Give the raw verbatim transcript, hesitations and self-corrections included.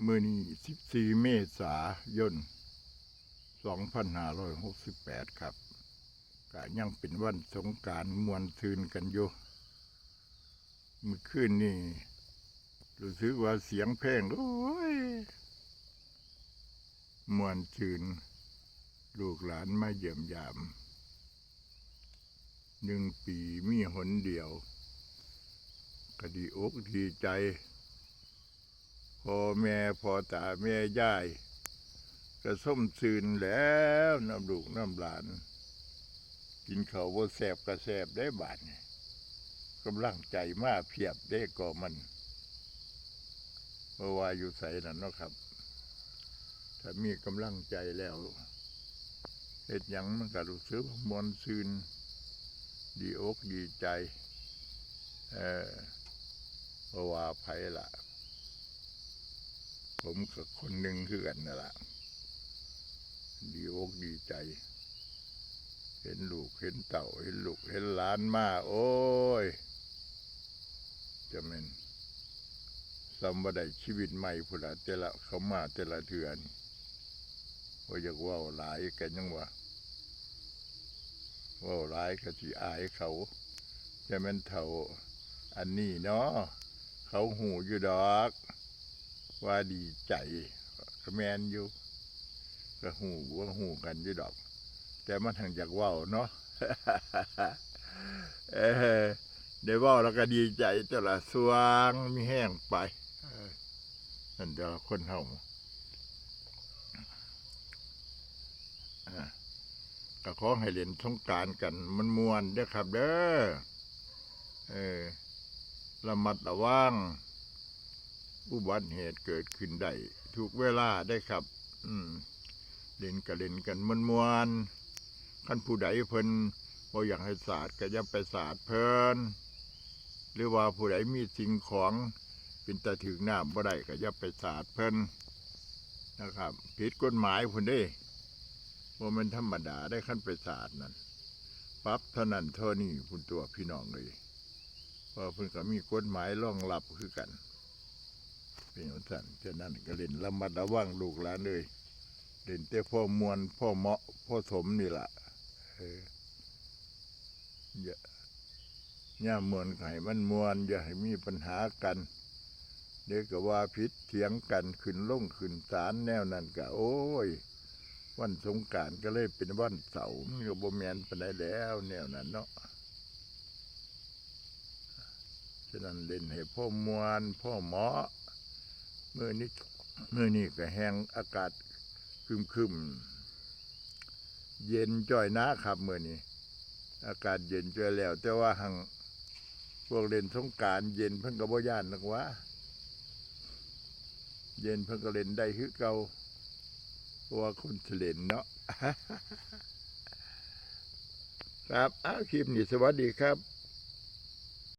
มื้อนี้ สิบสี่ เมษายน สองพันห้าร้อยหกสิบแปด ครับ ก็ยังเป็นวันสงกรานต์ ม่วนซื่นกันอยู่ มื้อคืนนี้รู้สึกว่าเสียงเพลง โอ้ย ม่วนซื่น ลูกหลานมาเยี่ยมยาม หนึ่งปีมีหนเดียว ก็ดีอกดีใจ พ่อแม่ พ่อตาแม่ยาย ก็ส้มซื่นแล้วนำลูกนำหลาน กินข้าวบ่แซ่บก็แซ่บได้บาดนี้ กำลังใจมาเพียบเด้ก็มัน บ่ว่าอยู่ไสนั่นเนาะครับ ถ้ามีกำลังใจแล้ว เฮ็ดหยังมันก็รู้สึกว่าม่วนซื่น ดีอกดีใจ เออ บ่ว่าไผล่ะ ผมก็คนหนึ่งคือกันนั่นล่ะ ดีอกดีใจ เห็นลูกเห็นเต้า เห็นลูกเห็นหลานมา โอ้ย จะแม่น ซ้ำบ่ได้ชีวิตใหม่พุ้นล่ะ แต่ละเขามาแต่ละเทื่อนี่ บ่อยากเว้าหลายก็ยังว่า เว้าหลายก็สิอายเขา จะแม่นเฒ่าอันนี้เนาะ เขาฮู้อยู่ดอก ว่าดีใจ ก็แม่นอยู่ ก็ฮู้ว่าฮู้กันอยู่ดอก แต่มันหั้งอยากเว้าเนาะ เออ ได้เว้าแล้วก็ดีใจตัวละ สว่างมีแฮงไป เออ นั่นแต่ละคนเฮา อ่า ก็ขอให้เล่นสงกรานต์กันม่วนๆเด้อครับเด้อ เออ ระมัดระวัง อุบัติเหตุเกิดขึ้นได้ทุกเวลาเด้อครับ อืม เล่นก็เล่นกันม่วนๆ คันผู้ใดเพิ่นบ่อยากให้สาดก็อย่าไปสาดเพิ่น หรือว่าผู้ใดมีสิ่งของเป็นตาถืกน้ำบ่ได้ก็อย่าไปสาดเพิ่นนะครับ ผิดกฎหมายพุ้นเด้ บ่แม่นธรรมดาได้ คันไปสาดนั่น ปรับเท่านั้นเท่านี้พุ้นตัวพี่น้องเอ้ย เพราะเพิ่นก็มีกฎหมายรองรับคือกัน เป็นจั่งซั้น ฉะนั้นก็เล่นระมัดระวังลูกหลานเอ้ย เล่นแต่พอม่วนพอเหมาะพอสมนี่ล่ะ เออ อย่า ยามม่วนก็ให้มันม่วน อย่าให้มีปัญหากัน เดี๋ยวก็ว่าผิดเถียงกัน ขึ้นลงขึ้นศาลแนวนั้นก็ โอ้ย วันสงกรานต์ก็เลยเป็นวันเสาร์ มันก็บ่แม่นปานใดแล้วแนวนั้นเนาะ ฉะนั้นเล่นให้พอม่วนพอเหมาะ มื้อนี้ มื้อนี้ก็แฮงอากาศครึมๆ เย็นจ้อยนะครับมื้อนี้ อากาศเย็นจ้อยแล้ว แต่ว่าหั้งพวกเล่นสงกรานต์เย็นเพิ่นก็บ่ย้านดอกหวา เย็นเพิ่นก็เล่นได้คือเก่า เพราะว่าคนสิเล่นเนาะ ครับ อ้าว คลิปนี้สวัสดีครับ